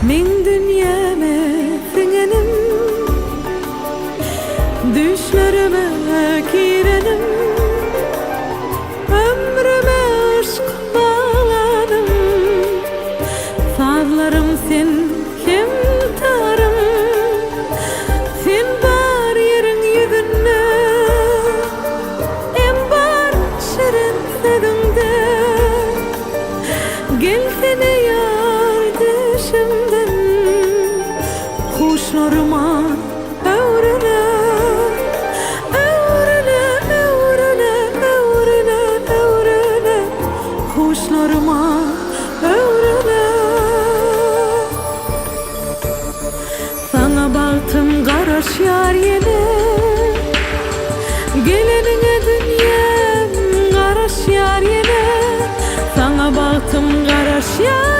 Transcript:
Meň dünýäme siňenim, Düýşlerime girenim, Ömrüme yşk baglanym, Sazlarym sen hem tarym, Sen bar ýeriň ýüzünde, Em bar şirin sözüňde. Gelsene ýar düşümden, Huşlaryma öwrüle, Öwrüle, öwrüle, öwrüle, öwrüle, Huşlaryma öwrüle. Saňa bagtym garaşýar ýene, Geleniňe dünýäm garaşýar ýene, Saňa bagtym garaşýar.